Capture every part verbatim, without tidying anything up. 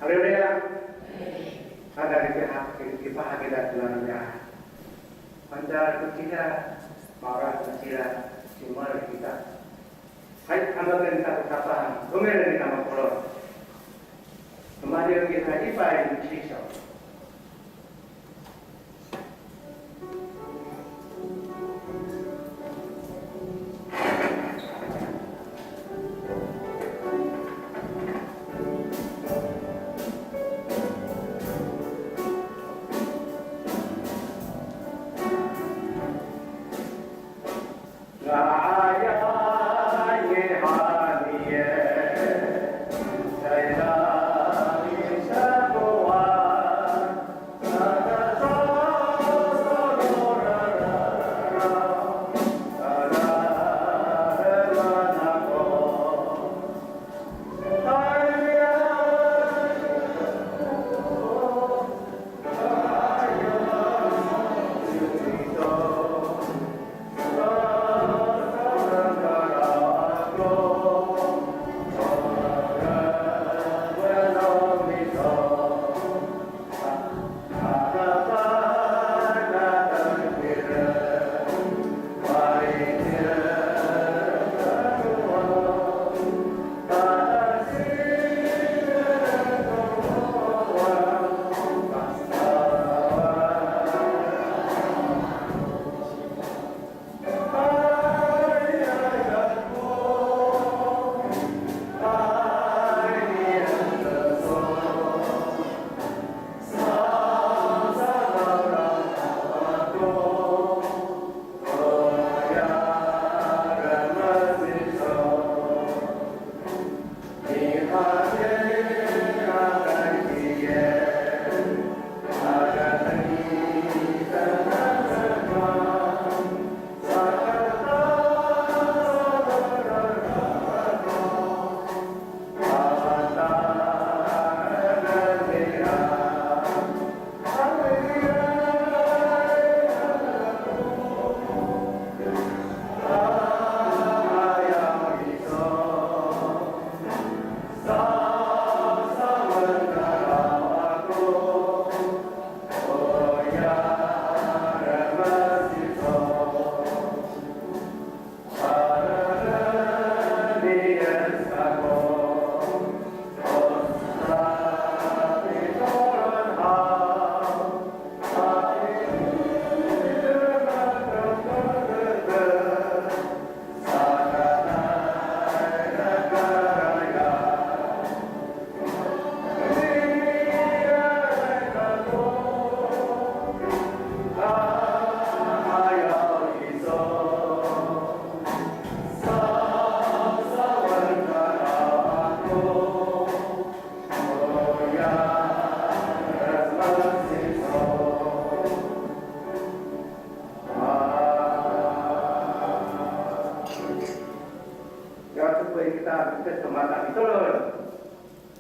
Haleluya. Ada di pihak, di pihak kita sebenarnya. Pancar kita, marah kita, cuma kita. Hay, ano kita katapan, kumere kita mapolong. Kemari kita ipai sisyo. Yaw to ko i kita, kita to mata mitolon.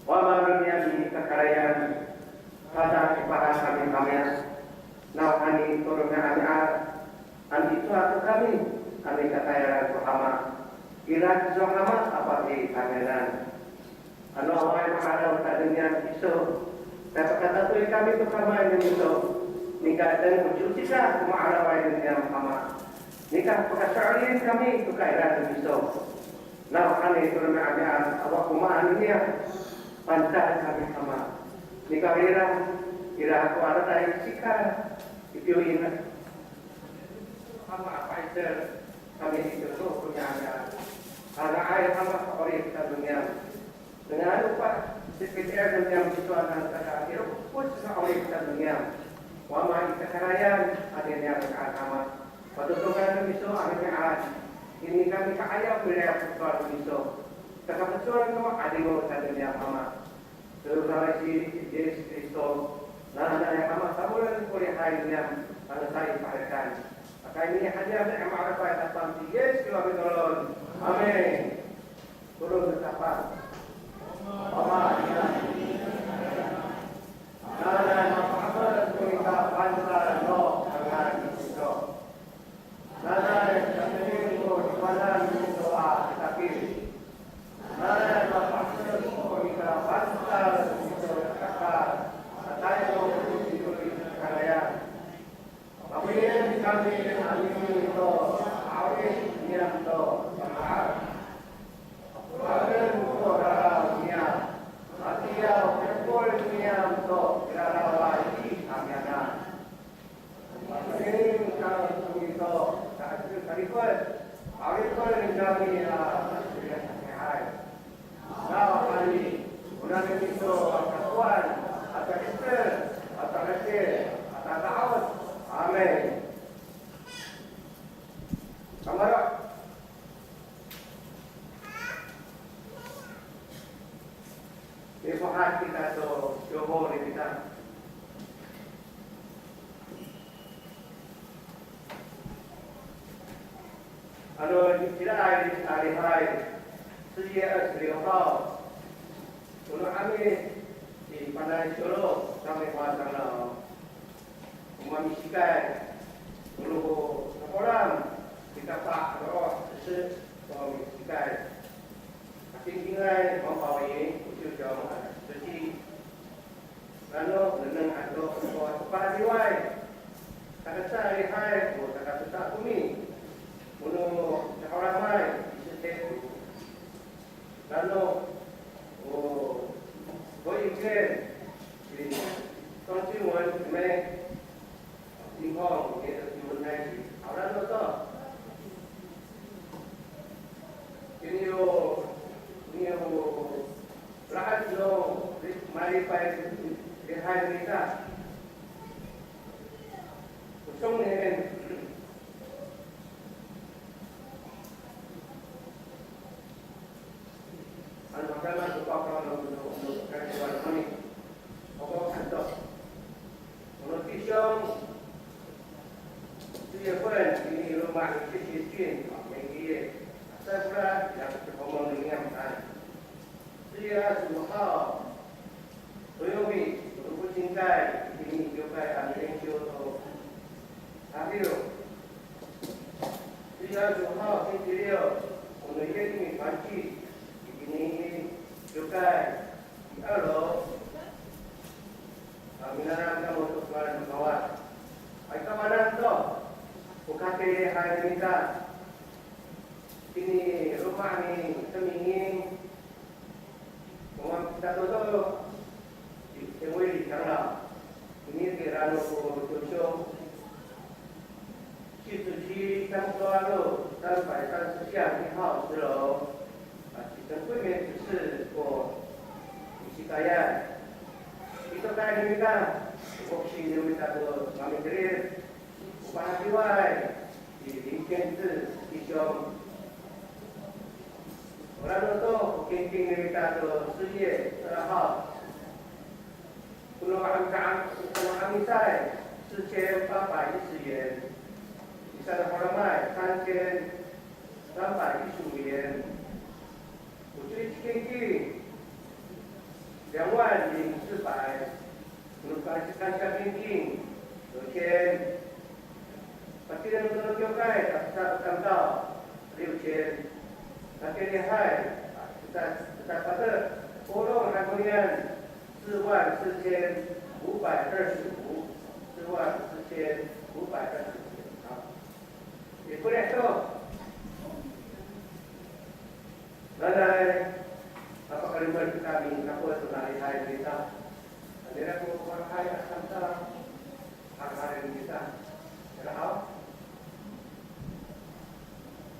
Wama no niyam i kakarayan, tada i pahad kami kamiya, nawhani tolon a mi'ad, ano icowa to kami, kami katayraan ko Ama. Ira kiso Ama, a pateli kamiyanan. Ano awaay ma'araw tayni niyam kiso, ta pakatatoy kami to kamay no miso. Nika etan ko ciwcika ko ma'araway no niyam Ama. Nika pakaso'elin kami to kairaan no miso. Nawhani to romi'ami'ad, awa ko maan no niyam. Pantal kami Ama. Nikawrira, ira ko adada i cikal, i piyoyin. Ama a pa'icel, kami i to ko romi'ami'ad. Nga'ay Ama ko 'orip tayni niyam. Dengan o pasipicel no niyam kiso anan, tada i rokos no 'orip tayni niyam. Wama i kakarayan, adiniyam Ama. Patotokan no miso a romi'ad. Ini kami ka'ayaw, milayap ko sowal no miso. Saka ko sowal no 'Adingo tayni niyam Ama. Sowal ci Yis Kristo. Nanay Ama, tamolen ko lihay niyam, tangasa i paherekan. Pakayni i hatiya a ma'araw a tapang ci Yis Kristo a mitolon. Amin. Tolon no tapang. Ama, ina. Nanay mapahemek ko nika fangcal no ngangan iso. Nanay katengilen ko tipanan iso a kitakit. Nanay mapahemek ko nika fangcal iso a Amin. Ito a kakowan, a takiter, a takasir, a taka'ot. Amin. Kamaro'. Mifohat kita to siyongo ni kita. Ano, itiraay a lihay, 四月二十六号, o no 'Amis i Panay Siyolo, kami ko sanga'o. O mamisikay, o no ko Sakolam, kita pa, ano, sese, o mamisikay. Katingtingay, mapawi, o siyo siya, ano, sese. Ano, nengneng ato, o, sakapaliway. Sakacalihay, o, sakatosa koni. O no, sakalamay, isete. Ano, o, o, iken, si, tongsiwon, me, ingkong, ngeto, siwon, nai, si, ano to. Ini yo, ini yo, Lahat no, malipay, lihay nita. Kosong nien. Ano, makanan ko papa, no, no, no, kaya ko ano ni. Opo, santo. Kono tisong, 四月份, ini loma' ni Sisicin, Mengkiye. Asa kora, ya, ko komong ni Niyam, kan. 四月二十五号, Toyobi, Rokocingkay, itini i kiwkay a milingkiw to Tahiw. 四月二十五号, 星期六, o no Yemi Panci, itini i kiwkay i 二楼. A, minanam kamo to ngaran no Kawas. Ay, kawanan to, o katilihay no mita. Itini loma' ni Seminging, Mama, kita to to, i, 成为长老, ini tiraan no ko Tosyong, 七十七张桌路三百三十巷一号十楼, a, ci Tengkoy mi'eces ko misikayan. Ito kay no mita, o foksi no mita to mamikerid, o pahadiway, ci Lin Ken Ci Sisiyong. Orano to, o kingking no mita to 四月二号. Kono 'Amisay, kono 'Amisay, 四千八百一十元. Misalahalamay, 三千三百一十五元. O cowa i kingking, 两万零四百. Kono kansiya kingking, 六千. Patireng no kiwkay, tatosa ko tamdaw, 六千. Katilihay, tatosa, tatosa pato, polong han koniyan, 四万四千五百二十五, 四万四千五百二十五. Haw. Ikoya to. Nanay, a pakalimed kita mitako to nalihay kita. Ano ira ko mahaen a tamdaw, haen kita. Ira haw?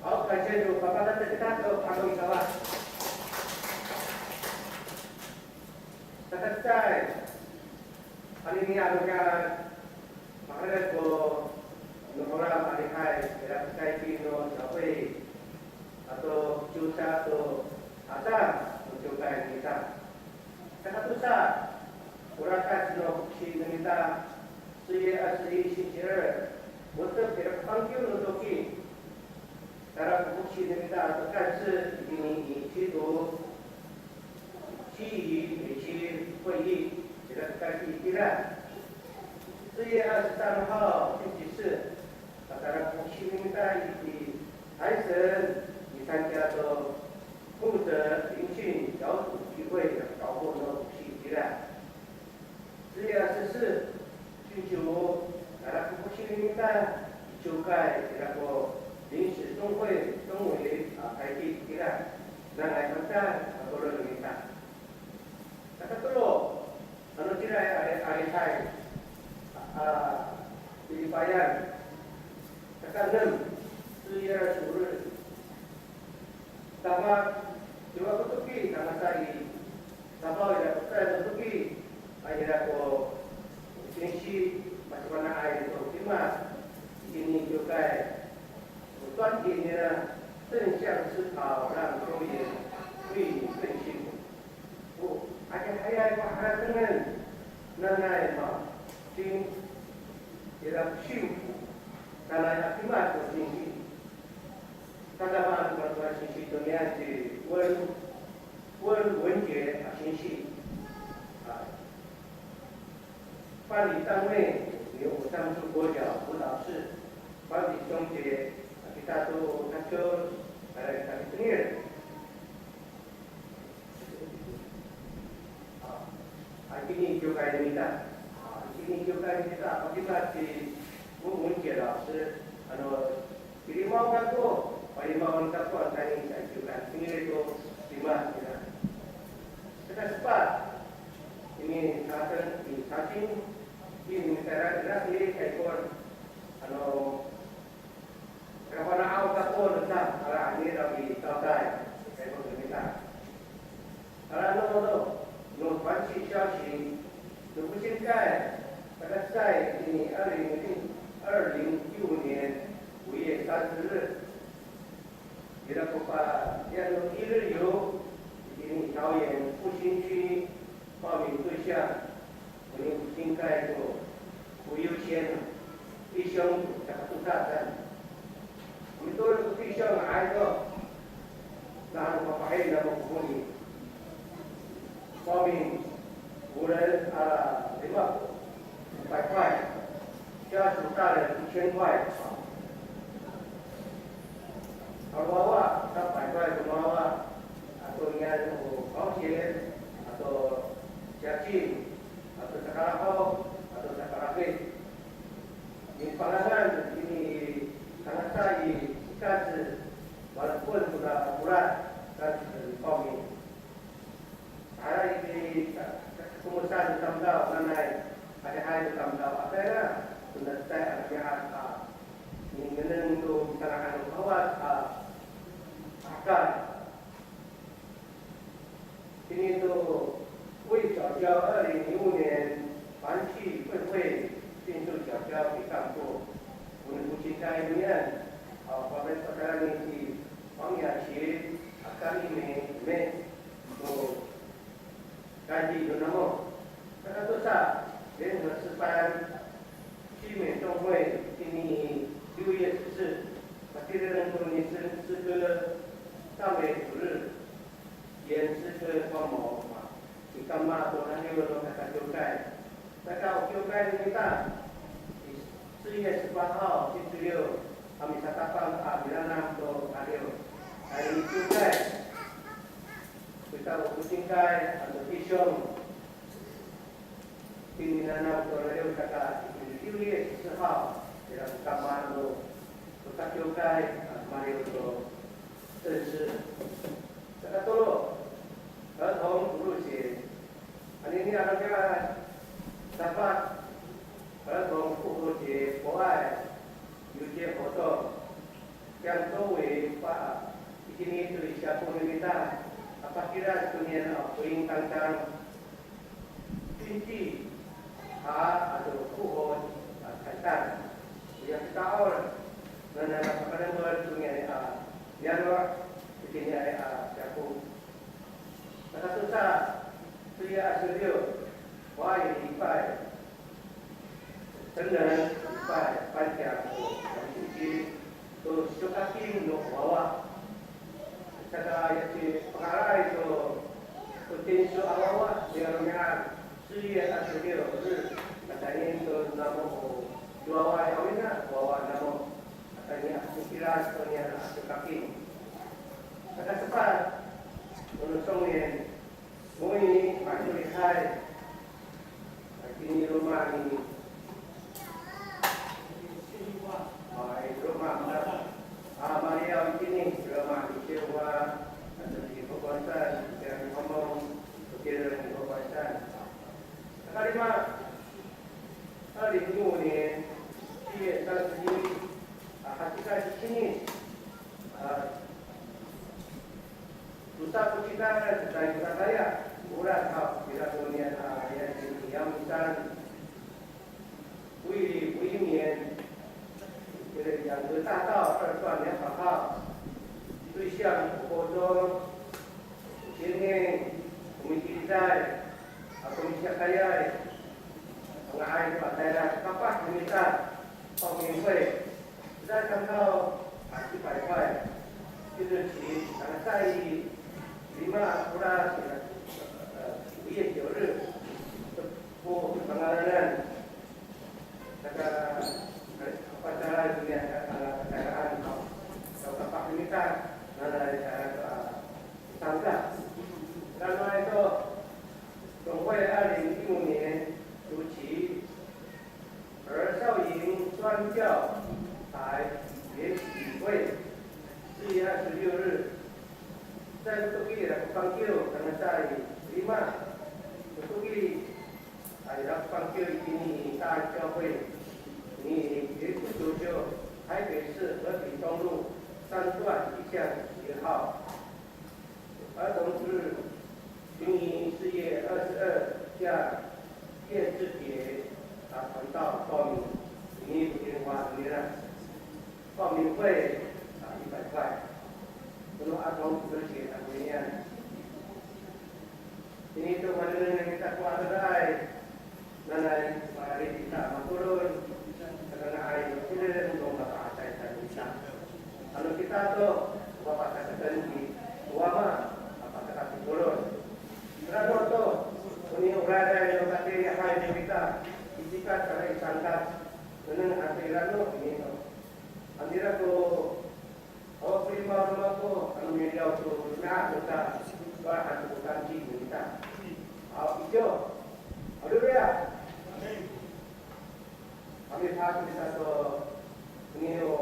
Haw, kaciya to, papadama kita to, ano i Kawas. Sakacecay, anini a romi'ad, maherek ko no Holam a lihay, ira ko kayki no siyaway, ato cowa to ata no kiwkay nita. Sakatosa, o rakat no foksi no mita, 四月二十一星期二, mo^tep ira ko pangkiw no toki. Tayra ko foksi no mita ato ka'ayaw itini i Cido, 七一，七一会议, ira ko kayki itira. 四月二十三号星期四, tayra ko foksi no mita i Tayson, micansiya to 负责聆讯小组聚会的导播 no foksi itira. 四月二十四, 星期五, tayra ko foksi no mita i kiwkay, ira ko 临时中会中委, a, kayki itira, nanay mata a tolo no mita. Sakatolo, ano cira a, a, a lihay, a, a, lilipayan. Sakaenem, 四月二十五日, Tama, cowa ko toki, tangasa i, Safaw ira Aya ko haratengen, nanay ma, cin, ira ko singko, nanay a kimad ko singsi. Tadamaen ko singsi to niyan ci Wen, Wen Wencie a singsi. A, 办理单位有上树国小辅导室，办理中学，kita to kaco, kita pitengil. A, itini kiwkay no mita. A, itini kiwkay no mita, pakita ci Wen Wencie 老师, ano, pilimaw kako, palimawan kako, ano tayni sa i kiwkay, tini to lima, kira. Saka sepat, ini saten, ini sacin, ini mitara, ira, ini kaikor, ano, Kafana'aw kako no ta, ala ini rabi tawtay, kay ko no mita. Ala no, no, no 团契消息, no 复兴会, sakacecay itini 二零零, 二零一五年五月三十日, ira ko pa, ya no 一日游, itini 桃园复兴区 报名对象, o ni 复兴会 to, o 优先, 弟兄 to, caka tosa saan. O mitooren ko 弟兄 a, ira to, na ano fafahi namo ko foni. 报名, 五人, a, lima, 五百块, 家属大人一千块. A wawa, 三百块 ko wawa, ato niyan o 保险, ato 家境, ato sakalaho, ato sakalafit. Nipangangan itini tangasa i Sikac, walaupun kona Moraw, 但是 报名. Ala i ka, ka, kakomosan tamdaw nanay, adihay tamdaw, adihay na, kona cecay a romi'ad a, ninengneng to misanga'an no Kawas a, a hekal. Itini to 为早教二零零五年团契会会进入早教与干部，我们不清开面，啊，我们不可能去方雅琪，啊，干一枚，一枚，都干地有那么，那个多少，联合诗班， 七美中会今年六月十四，把第二任公理师诗歌赞美主日，演诗歌观摩，以干妈多那六个多大家就在，大家有就在那个大，四月十八号星期六，他们下大班啊，比那那么多大六，还有就在，回到我们应该很多弟兄。 Pinanam to radiw saka itini 六月十四号, ira ko kama no, to kakiwkay, a, maliw to 认识. Saka tolo, 儿童主日学. Anini a romi'ad, sapat, 儿童复活节博爱游街活动. Yang to wi pa, itini to i Siyako no mita, a pakilac to niyan a 福音单张. Pinci, a, ato 复活, a, 彩蛋. Oya kita'or, nanay a pakalemel to niyan a, niyaro', itini a, Siyako. Sakatosa, toya a seliw, wa i lipay. Teneng, lipay, Pangcah ko, Pangcah to syokaking no wawa. Saka ya ci panga'ay to, to tinso a wawa, niya romi'ad, 四月二十六日, matayni to namo o, ci wawa ya wina, wawa namo, matayni a kikilac to niya a syokaking. Saka sepat, to no songnin, Moy, ma'edil hay. Itini i loma' ni, a, i loma' ni, a, Mariyaw itini, i loma' ni Ciwa, ato ni Kokosan, itini i Homong, itini i Kokosan. Sakalima, 二零一五年七月三十一, a, hatikay i Sinis, a, tosa ko cidal, cecay ko dadaya, orad haw, ira ko niyan a, ya, ya, misan, 为了，为免，这个养德大道二段两百号，对向国中，前面我们一直在 Ako misiyakayay, nga'ay ko a tayra kapah no mita, 报名费, 再看到啊，一百块，就是请，啊，在lima oras, 呃，五月九日, 不，不，不， Saka, pasaray ko niya, a, a, kataan haw. Sa kapah no mita, nanay sa, a, sangka. Nanay to, 总会二零一五年初期，儿少营专教台研习会，四月二十六日，在Toki, a, Pangkiw, Kansai, lima, Toki, Ira ko pangkiw itini i Saan 教会, ni Yesu Tojo, 台北市和平东路三段一巷一号。儿童日，今年四月二十二，下电视节，啊，传道报名，ini ko 电话 nira. 报名费，啊，一百块。Kono ato ko 'osiw ako niyan. Ini to manengneng kita ko adadaay, nanay ma'ararid kita makolon, saka nga'ay no tireng no mato'asay sa kita. Ano kita to, mapasakaten i Wama, mapasakaten kolon. Rano to, oni o raday no katirihay no kita, i cikat tala i sangkat, nengneng han to i rano, ini to. Ano ira ko Awa ko lima roma ko, ano miliyaw to romi'ad to ta, wala han to ko tansi no mita. Aw, ico. Haleluya. Kami pato kita to, niyo,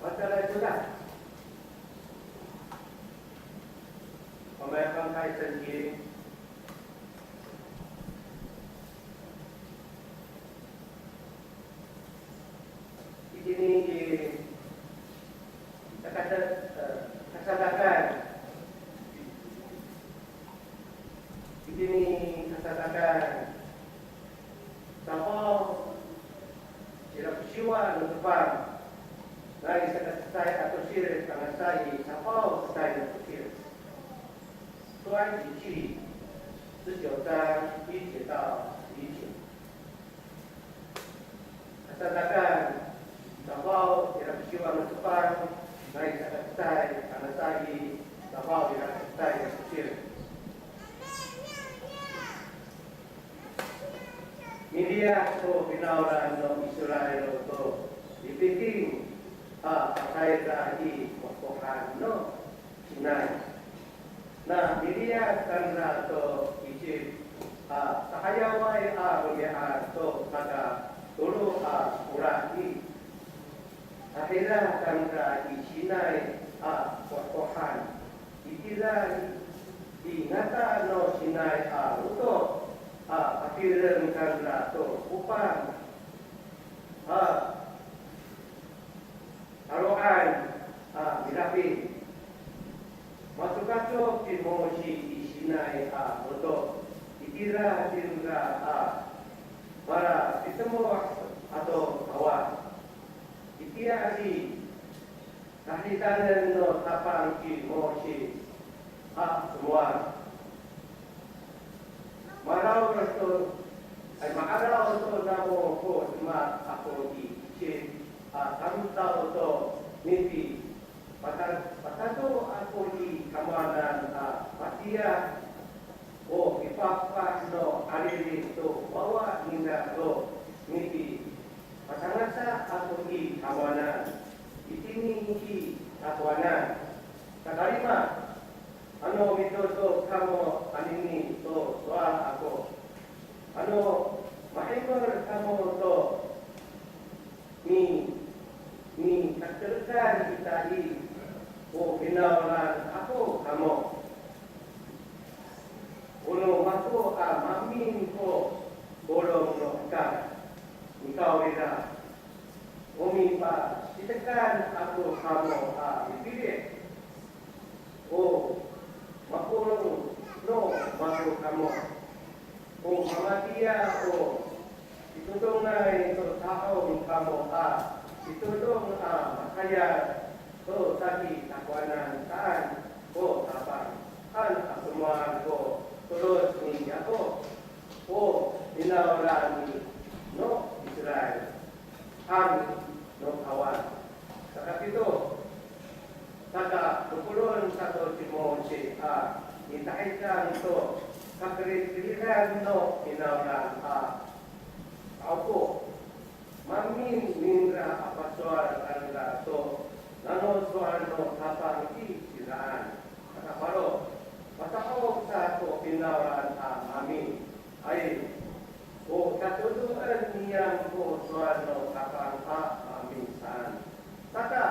patalay to ta. Pamayapan kay tansi. Itini i, e, kasa-, e, kasadakan. Itini i kasadakan. Safaw, sira ko siwa no Sepang. Nai saka cecay a tosil, tangasa i safaw cecay a tosil. 出埃及记十九章一节到十一节。Kasadakan, safaw ira ko siwa no Sepang, nai saka cecay, tangasa i safaw ira ko cecay a tosil. Miliyas ko finawlan no Israil to Ripiting a patayra i kohkohan no Sinay. Na miliyas cangra to Isip a sa'ayaway a romi'ad to sakatolo a olah i, tahira cangra i Sinay a kohkohan. Itira i ngata no Sinay a lotok a katireng cangra to Kopang a talo'an a milafin. Macokacok ci Mosi i Sinay a lotok. Itira cingra a malapitemoh ato tawa. Itiya i, kahitanen no Tapang ci Mosi a somowal. Ma'araw to, ay, ma'araw to namo ko demak ako i Isip a tamdaw to mipipata-, patato ako i tamowanan a matiya o pipahpah no 'aririt to wawa ningra to mipi-, patangasa ako i tamowanan, itini i takowanan. Sakalima, ano mitoto kamo anini to sowal ako. Ano ma'imer kamo to mi, mikatelekan ita i, o finawlan ako kamo. O no mako a maemin ko polong no hekal, nikawrira, o mipasitekan ako kamo a mipili'. O mapolong no mako kamo. O mamatiya o pitodongay to tahong kamo a pitodong a matayal to saki takowanan saan ko Tapang, han a somowal ko todos ni Yakop. finawlan no Israil han no Kawas. Saka pito, saka tokoloen sato ci Mose a mitahidang to kakerikeridan no finawlan a ta'opo. Maemin ningra a pasowal nangra to nano sowal no Tapang i cingraan. Saka falo, mata'ong sa ko finawlan a maemin. Ay, o tatodoen niyam ko sowal no Tapang a maemin saan. Saka,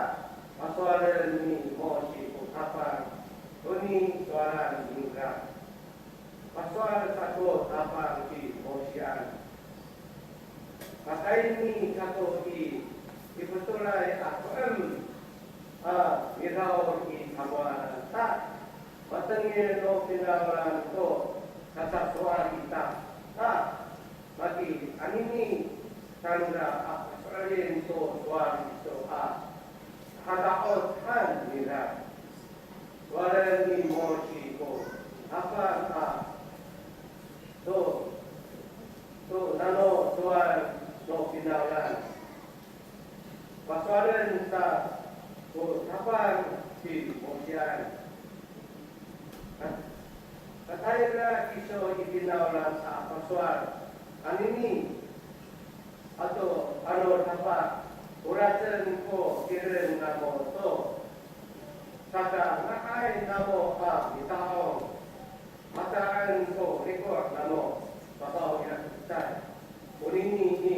pasowalen ni Mose ko Tapang, toni sowalan ningra. Pasowal sa ko Tapang ci Mosian. Patayni kako i pipotolay a to'em a midaol i tamowanan ta, matengil no finawlan to kasasowal ita ta, maki anini kanra a paso'elin to sowal iso a hada'ot han nira. Sowalen ni Mose ko Tapang a to, to nano sowal no finawlan. Pasowalen sa ko Tapang ci Mosian. Katayra kiso i finawlan a pasowal anini ato ano dapat, orasen ko tireng namo to sakanga'ay namo a mita'ong, mata'ang ko riko' namo, sapaw ira ko cecay. Onini i,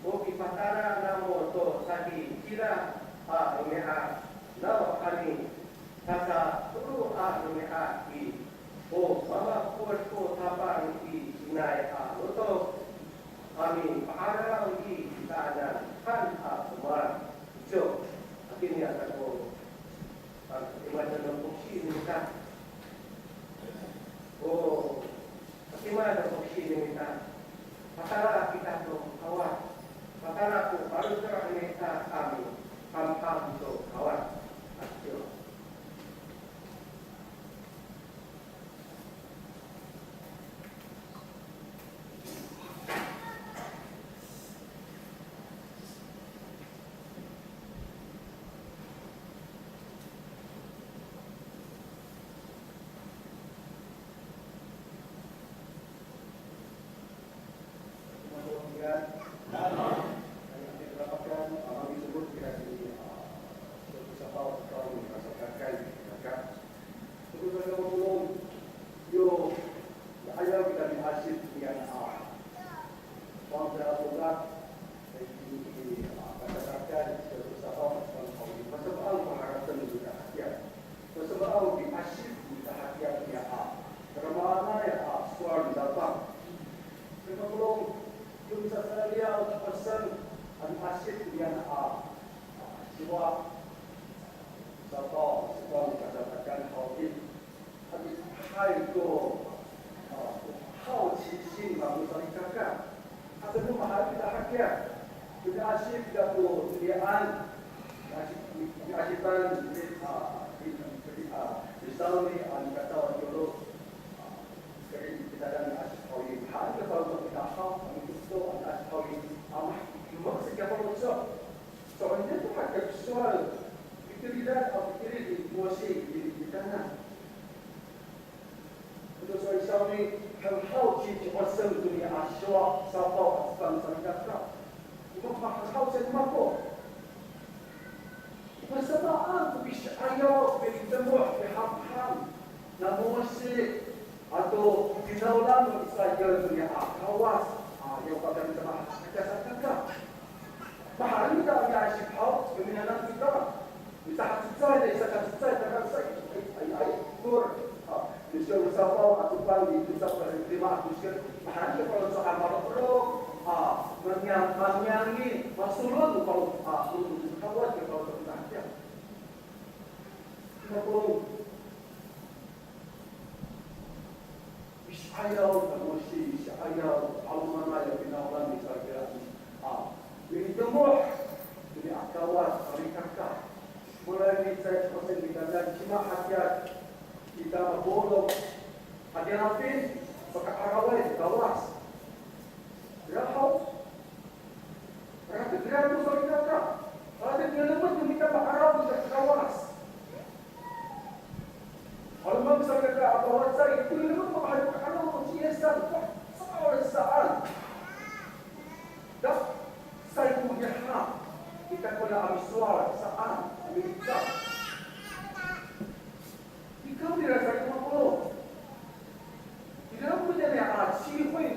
o pipatala namo to saki cira a romi'ad, nawhani saka tolo a romi'ad i, o mamafod ko Tapang i inay a lotok a mipa'araw i titaanan han a somowal. Ico, hakini a kako, a, imaca no poksi no mita. O, hakini a poksi no mita. Patala kita to Kawas. Patala ko faloco' no mita a mihamham to Kawas. Ico. Yo, ya, ayaw kita miasip niyana a. Bang sa a tolak, ay, ini, ini, a, kata-kata, kita bersama, sama, sama, sama, sama, sama, sama, sama, sama, sama, Samaw miasip, miharatiyang niya a, karamaanay a sowal ni Tapang. Saka polong, yo misasaliyaw a pasen a miasip niyana a, a, siwa, sapaw, sapaw, kasatakan haw i. Hay to, a, 好奇心 a misalikaka. Aka no mahaen kita hakiya. Miasip kita to tinian. Miasip, miasipan, a, mi, mi, a, misaw ni, a, mikataw a tiyolo. A, kari kita dan miasip haw i. Mahaen kita faloco' kita haw, a, mitoto, a, miasip haw i. A, ma, maksud kita faloco'. So, inian to hakiya sowal. Pitilidan, a, pitilid ni Mose, pitilidan. Ito so i sawni, 很好奇 ci Osem to niya a siwa, sapaw a cefang salikaka. Mako 很好奇 mako. Masamaan ko pisi'ayaw, pidemoh, pihamham, na Mose, ato finawlan no Israil to niya a Kawas, a, yo pakaen sa mahaen salikaka. Mahaen kita miasip haw, yo minanam kita. Misahacecay, misahacecay, tahacecay, ay, ay, ay, kor. A, misyo sapaw, a, cefang, i, misyo sapaw, lima, misyo, mahaen kita faloco' a maro', a, maniyang, maniyangi, masolon, falo, a, solon, kawat, faloco' kita. Mako, Misi'ayaw, kamo si, misi'ayaw, 'alomanay a finawlan ni Israil, a, midemoh to niya a Kawas salikaka. Molaay ni cecay, molaay ni cecay, cima hakiya kita mapolong. Hatira pin, paka'araway Kawas.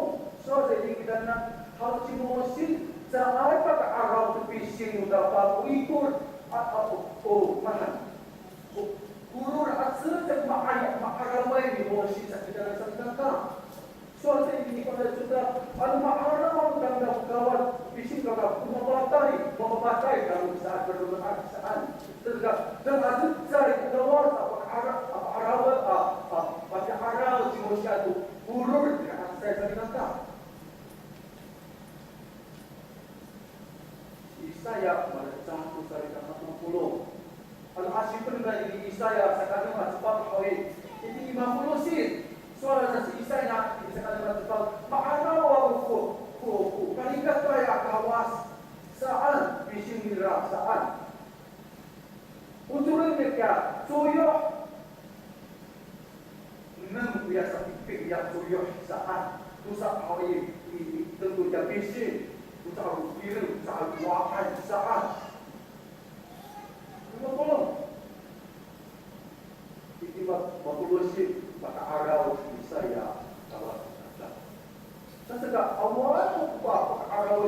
Mapolong, sowal sa itini kitanan, halo ci Mosi, caay paka'araw to pising no tapang o ikor, a, a, o, o, mahan. O, koror a cecek ma'aya, ma'araway ni Mosi sa kitanan sa kaka. Sowal sa itini i Fangcalay Codad, ano ma'araw no tamdaw ko Kawas, pising kaka, o mapatay, o mapatay kamo saan, perdomaan saan. Saka, saka a cecay ko Kawas, a pa'ara-, a pa'araw, a, a, pa'araw ci Mosi ato koror, saka a cecay sa kaka. Ci Isaya, malecad to salikaka mapolong. Ano asipen nira i Isaya, saka no ma cepang haw i, itini i mapolong sin. Sowal sa ci Isaya, itini saka no ma cepang, ma'araw ako ko, ko, ko, kalikatay a Kawas saan, pising nira saan. Ocoren nira kiya coyoh. Enem koya sapipik ya coyoh saan. Tosa haw i, i, i, tengko ya pising. Tosa haw i, tosa haw i, wa'ay saan. Ano polong. Ini ma-, makolosip paka'araw misaya Kawas kata. Saka, awa ko pa-, paka'araw,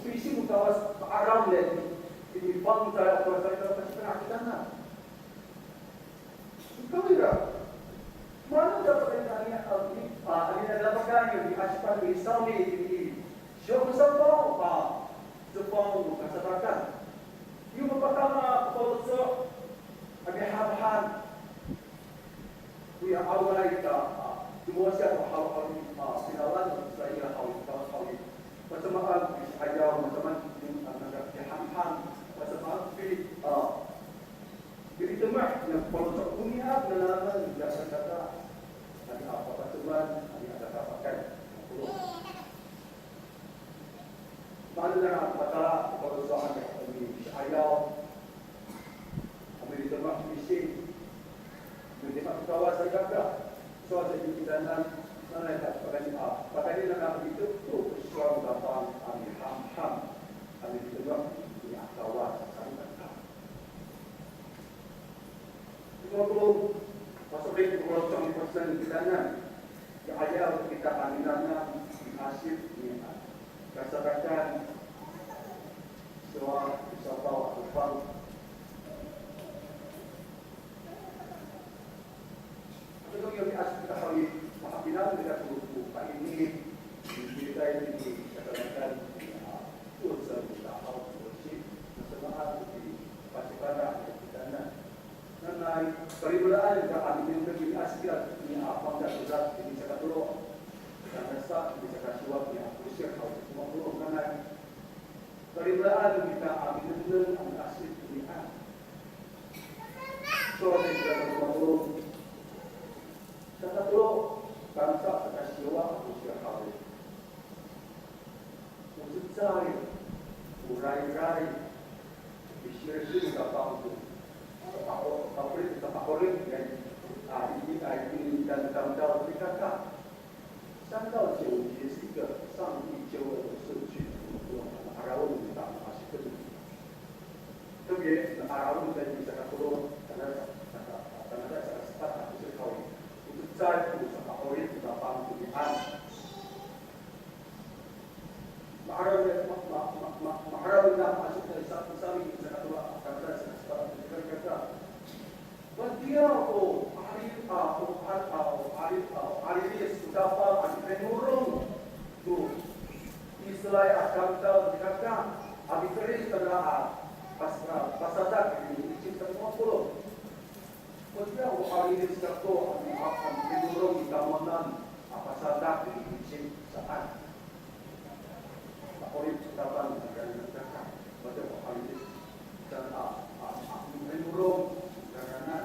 mising Kawas pa'araw niyam i, ini fangcalay a Kawas a, ira, pasifana'ay kitanan. Kawira, mana dapat ini, a, ini, a, ini dapat kan, ini asipan ini sawni, ini, siyo ko safaw, a, safaw no kasadakan. Yo mapatama ko faloco' a mihamham. Koya awaay ka, a, mosiya ko haw, haw, a, finawlan, a, sa ira haw, haw, haw. Masamaan ko i, ayaw, masamaan ko i, a, naka mihamham, masamaan ko i, a, militemoh, na faloco' koniya, na, na, na, na, kata, kata, a, papateman, a, kata, kapakay. Maan nira a patala ko faloco' a mihamham i, ayaw, a militemoh mising, militemoh to Kawas a ikaka, sowal sa i kitanan, nanay ka pakayni a, pakayni nira a mitoto ko sowal no Tapang a mihamham, a militemoh i a Kawas a salikaka. Ito ko, paso'elin ko faloco' a mipacaen kitanan. Ya, ayaw kita a minanam miasip, miasip kasadakan, sowal, safaw ato fang. Ato yo miasip kita haw i, mahapinang kita ko, ko paini, kita i kasadakan, ya, o sa kita haw, o si, masamaan ko i, pasifana' kita na. Nanay, kalimelaan ita a minengneng i miasip ira, ini a fangcalay a Kawas, ini sakatolo. Tangasa, ini sakasiwa, ini a kosir, haw, sakatolo. Nanay, kalimelaan ita a minengneng a miasip ini a. So, ini sakatolo. Sakatolo, tangasa, sakasiwa, a kosir, haw. O cecay, o rayray, o pisirsil no Tapang to, tapa'o-, tapa'orip, tapa'orip, ya, a, ini, a, ini, dan tamdaw, ikaka. 三到九节是一个上帝救恩的顺序，我们不用谈， araw no mita a siked. 特别 araw no mita i sakatolo, tangasa, tangasa sakasepat, a, 不是靠， o cecay, o sapa'orip no Tapang to nian. Ma'araw, ma, ma, ma, ma, ma'araw nira a masok i sa, i sami i sakatolo a tangasa sakasepat, a, ikaka. Matiya o 'ari, a, o 'a, a, o 'ari, a, o 'ariris no Tapang a minorong to Israil a tamdaw, ikaka, a mikerid cangra a pas-, a pasadak i Icip saka tosa polo'. Matiya o 'ariris kako a mi-, a, a minorong i tamowanan a pasadak i Icip saan. Ma'orip to Tapang, matiya o 'ariris. Saan a, a, a, minorong, saan a.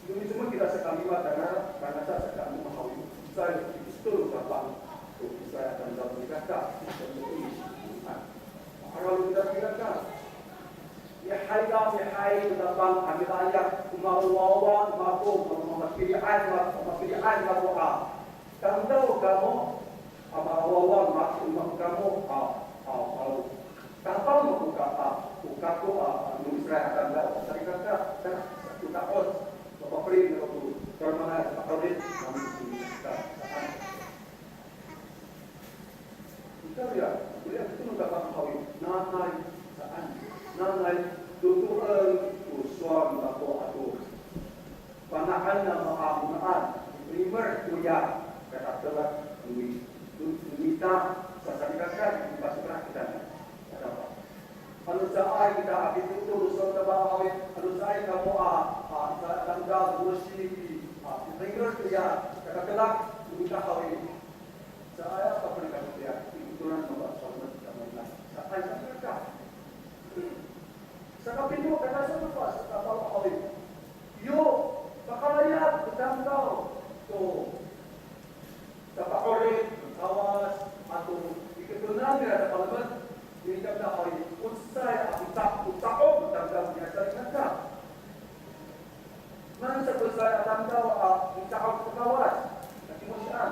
Yo micomod kita saka lima tangasa, tangasa saka enem haw i, sa i, pistol Tapang to Israil a tamdaw, ikaka, saan a. Ma'araw kita, ikaka. Mihayi ka, mihayi to Tapang a milayap ko mawawa mako, mako, mapili'ay, mako, mapili'ay mako a tamdaw kamo, a mawawa mako, mako kamo a, a, a, Tapang mako ka, a, o kako a, a, no Israil a tamdaw, salikaka, ta, sa, to ta'oc, mapafeli nira to, toromaanay, mapafeli, namo to, ta, saan. Ita ya, ita to no Tapang haw i, nanay saan, nanay, totoen ko sowal nako ato fana'an a maamaan, mimer koya katatelak no mi-, no mita, sasalikaka, i pasifana' kitanan. Ano caay kita a pitoto no sowal no Tapang haw i, ano caay kamo a, a, sa, tamdaw, no sini i, a, mimer koya katatelak no mita haw i. Caay a papelikatoya, ikotoran no pasifana' kitanan. Caay, salikaka. Sakapito, kata sa no Tapang haw i, yo pakalayap ko tamdaw to sapa'orip no Kawas ato ikotoran nira a palemed, nika haw i, o cecay a mita, o ta'of no tamdaw nira, salikaka. Maan sa ko cecay a tamdaw a mita'of to Kawas, a kimosian.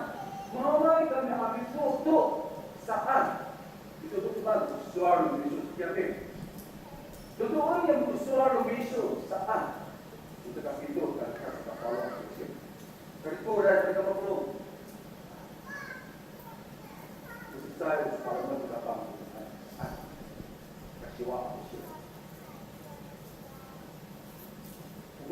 Mahaenay kami a mitoto saan. Mitoto to ko sowal no miso kiya. Totoen niyam ko sowal no miso saan. Ito kami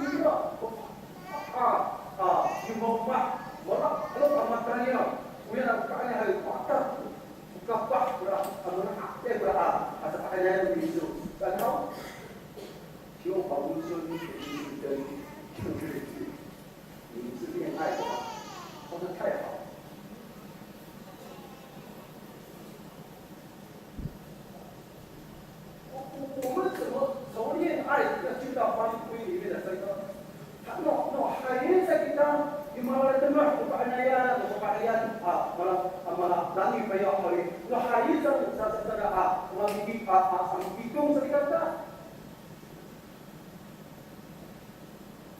ira, a, a, yomawmah, mala, alo a matayal, koya na pakayni hay patak, kapah, ira, a, mala, a, ira, a, asa pakayni hay iso. Kan haw? 希望保护说你，你，你，你，你是恋爱的吗？他说太好了。 我，我，我们怎么从恋爱要进到婚姻里面的生活？No, no, hay sa kita, yung mga latemah, yung pakanayan, yung pakanayan, a, mala, a, mala, langi pa yung hali. No, hay sa, sa, sa, sa, a, mga bibig, a, a, sa mga bigong sa kita.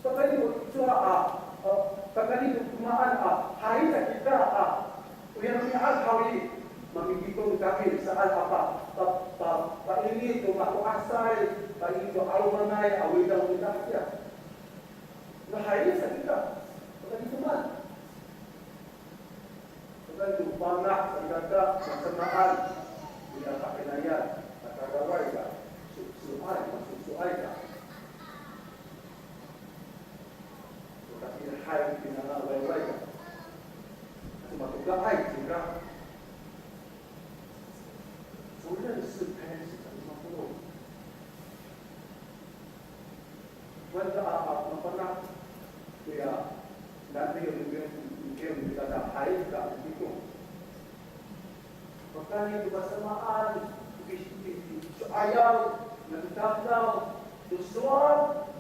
Pakayni to cowa a, a, pakayni to komaen a, hay sa kita, Mafana' salikaka, masamaan, ira ka'inayan, makaraway ka, sosoay, masosoay ka. Makatiihay pinangawayway ka. Ato matokaay cira. 从认识开始，怎么不 Wata a, a, mafana', koya, nanay yo, nanay yo, nanay yo, nanay yo, nanay yo, nanay yo, pakayni to masamaan, pi, pi, pi, so'ayaw, nano tamdaw, to sowal,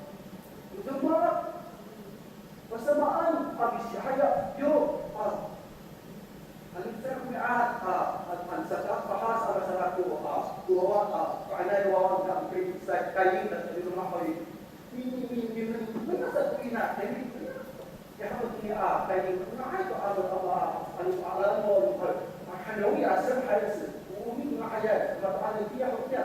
to demak, masamaan a misi'ayaw, yo, a. Ano sa ko mi'ad, a, a, ano sa ka, pahas, ano sa ko, a, ko wawa, a, ko anay wawa, na, kay, sa, kayin, na, sa, lima, haw i. Ni, ni, ni, ni, ni, ni, sa ko ina, kayin, ya, haw ni, a, kayin, na, ay, ko, ano, a, a, ano, a, ano, a, hanawi, a, sa, hay, sa, o, ni, na, ay, ay, ma, ano, iya, haw, iya.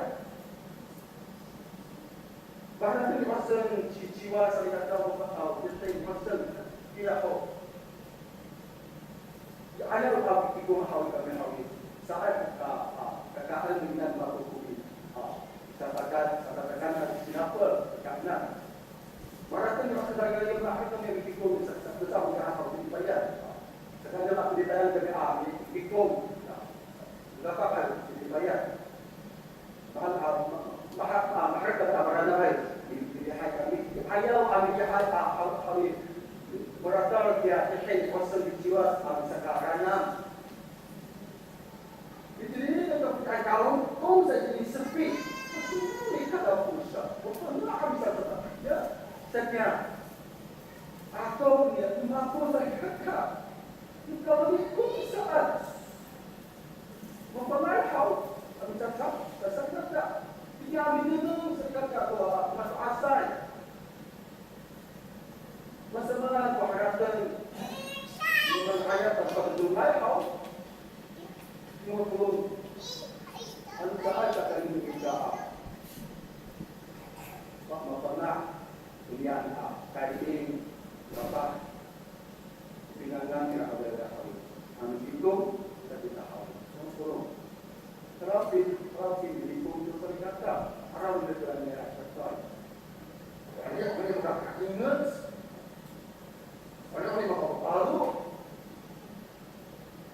Maharateng ko saan, ci, ciwa, salikaka, o, a, o, ko saan, iya, haw. Ya, ayaw a pikikom haw i kami haw i. Saan ka, a, kakaen niyam mako ko i, a, satakan, satakan a sinapel, kakaenan. Marateng ko saan, kami haw i pikikom, sa, sa, sa, sa, haw i, a, saka niyam a pilipayan kami, a, pikikom. Sa, sa, sa, pilipayan. Maha, a, ma, maha, a, maherek a Maraenay, mi, milihay kami. Ayaw a milihay a, a, a, mi, maratar tiya, tiya, ko saan, ko ciwa, a, saka Maraenay. Itini, ito, ay, kalong, kong sa itini sepi. Saka, saka, saka, ya, saka, ako, niya, mako sa kaka. Ikaw ni kong saan. Mafana'ay haw, a micacap, saan kaka. Itiya minengneng sa kaka to, a, mato'asay. Masamaan ko harateng, maan aya ko pakadongay haw. Ino ko, ano saan kaka ino kita, a. Pa, mafana', inian, a, kaini, mapa. Pinangan ira a wada haw i. Ano pitom, kita kita haw i. Ano polong. Rapi, rapi, pitom to salikaka. Araw nira to a sakay. Ano, ano makainget. Ano, ano makapapalo.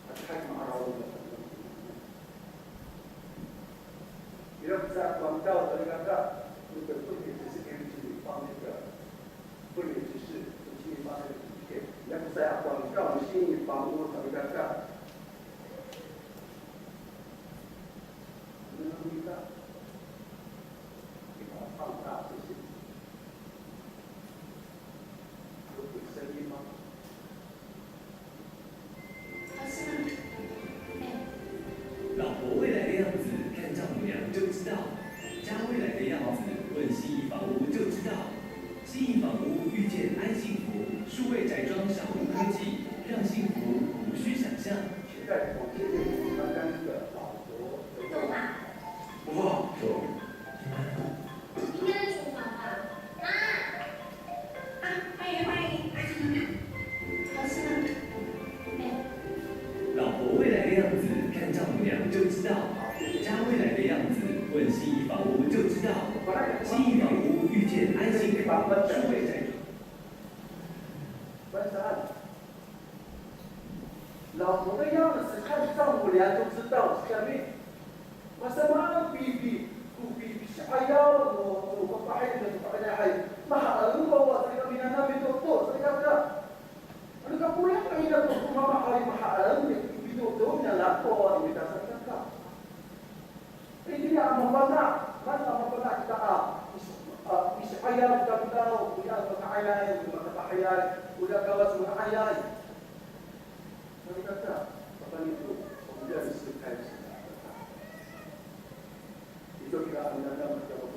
At hay maaraw nira. Ira ko sa pangtaw salikaka. Ano ko, ano ko, ano ko, ano ko, 不以为是，不轻易发生的一切。Ira ko sa a pangtaw, 不轻易发生的一切。Ano kita? Kita 放大这些。有声音吗？ 老婆未来的样子，看丈母娘就知道。家未来的样子，问信义房屋就知道。信义房屋遇见安幸福，数位宅装小屋科技，让幸福无需想象。现在我们这边刚刚那个老婆的，哇，有。应该厨房吧？啊，啊，欢迎，欢迎，啊，好吃吗？哎。老婆未来的样子，看丈母娘就知道。家未来的样子，问信义房屋就知道。信义房屋遇见安心房，数位宅装。 老婆的样子看丈母娘就知道，samaan ko pi, pi, ko pi, pisi'ayaw no, no fafahi no, no fa'inahay. Mahaen ko, wa, salikaka, minanam mitoto, salikaka. Ano kapoya' ko ina to, ko mama haw i, mahaen, mitoto, minanam ko, wa, salikaka. Itini a mafana', maan a mafana' kita a, mis-, a, misi'ayaw kita, kita, o, koya maka'ayay, o, makapahayay, o, koya Kawas manga'ayay. Salikaka, pakayni to, o, koya misikay, salikaka. Ito kita a minanam kita, o,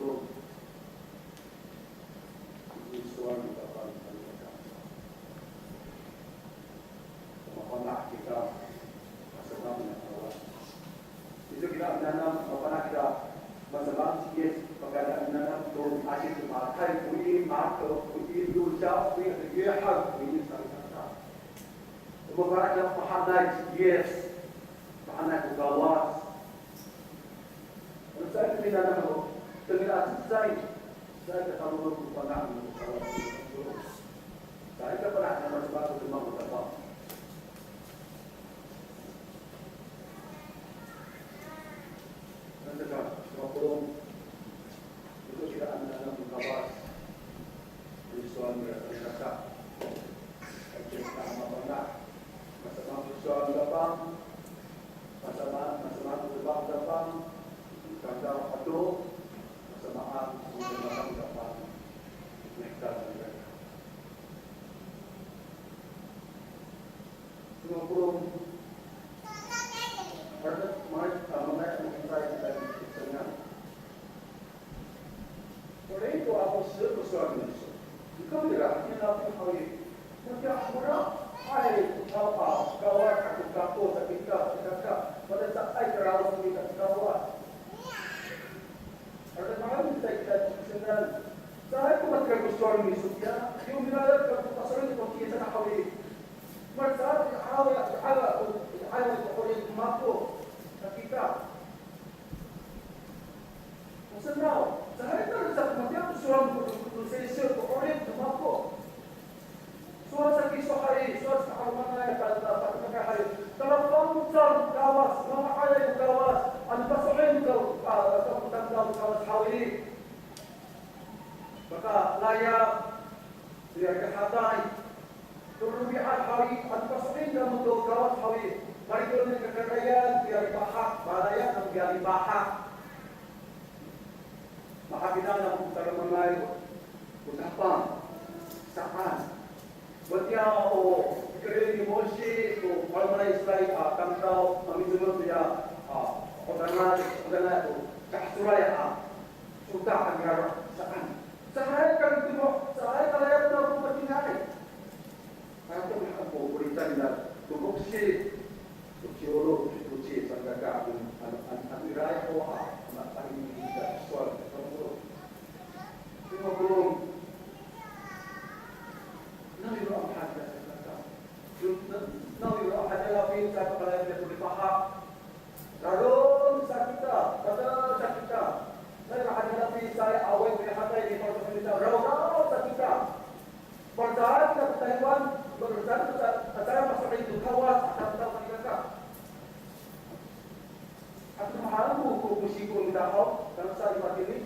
Ito kita minanam, mafana' kita, masamaan, yes, pakayni minanam to, asin to, makay, kuwi, mako, kuwi, lusa, kuwi, kuwi, hal, kuwi, salikaka. Mafana' kita, mahaenay, Yes. Mahaenay ko Kawas. Ano caay ka minanam ako, tengil a cecay, caay ka talolong ko fana' no Kawas. Caay ka pala' na masama ko demak no Tapang. Ano saka, saka polong, ito sila a minanam no Kawas. Ano sowal nira salikaka. Ay, sila a mafana'. Masamaan ko sowal no Tapang. Masamaan, masamaan ko demak no Tapang. Tamdaw ato, masamaan ko demak no Tapang. Nahecad salikaka. Saka polong, manga'ay, a, manga'ay a mafintay kita i tengilan. Koray to ako saan ko sowal no miso. Nika mira, ina ko haw i. Matiya mira, ay, ko taw a, Kawas ako kako, sa kita, sa kaka. Matiya caay karaos kita ko Kawas. Ano manga'ay a mafintay kita i tengilan. Caay ko matira ko sowal no miso tiya. Yo milayap kako paso'elin ko kiya sa haw i. Matiya, i 'ayaw, i 'ayaw, i 'ayaw ko 'orip no mako. Sa kita. O saan, caay ka lecad matiya ko sowal no, no, no sisiw ko 'orip no mako. Sowal sa kiso haw i, sowal sa 'alomanay, pa, pa, patemek haw i. Talafangcal no Kawas, manga'ayay no Kawas, ano paso'elin ko, a, ko tamdaw no Kawas haw i. Makalayap, toya kahatay. To romi'ad haw i, ano paso'elin kamo to Kawas haw i. Marikor no kakarayan, toya lipahak, malayap no toya lipahak. Mahapinang namo ko tadamaanay ko Tapang saan. Matiya o pikerid ni Mose ko 'alomanay Israil a tamdaw a micomod toya, a, 'odanay, 'odanay to ka'asolay a sota' a niyaro' saan. Caay ka mitemo', caay ka layap namo ko matiniay. Ato han ko, ko 'orip nira to foksi, to ciwlo, to ci, saan kaka, ano, ano, ano iraay ho a, ano, ano iraay sowal, ano, ano, ano, nani ro a mahal kita saan kaka. Nani ro a mahal kita saan kaka, lalapin to lipahak. Rarom sa kita, padal sa kita. Nani ro a mahal kita saan, awaay ko hatay, ni, para sa kita, raw, raw sa kita. Para saan kita Taywan, para saan kita, para saan paso'elin to Kawas a tamdaw salikaka. Ato mahaen ko, ko, ko siko mita haw, tangasa i matini.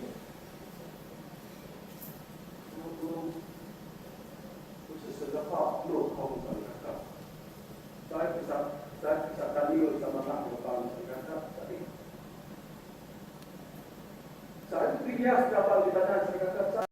Ko, ko, ko siselafa no haw salikaka. Caay pisa, caay pisataniel sa mata' no Tapang salikaka, tapi. Saan piliyas Tapang kita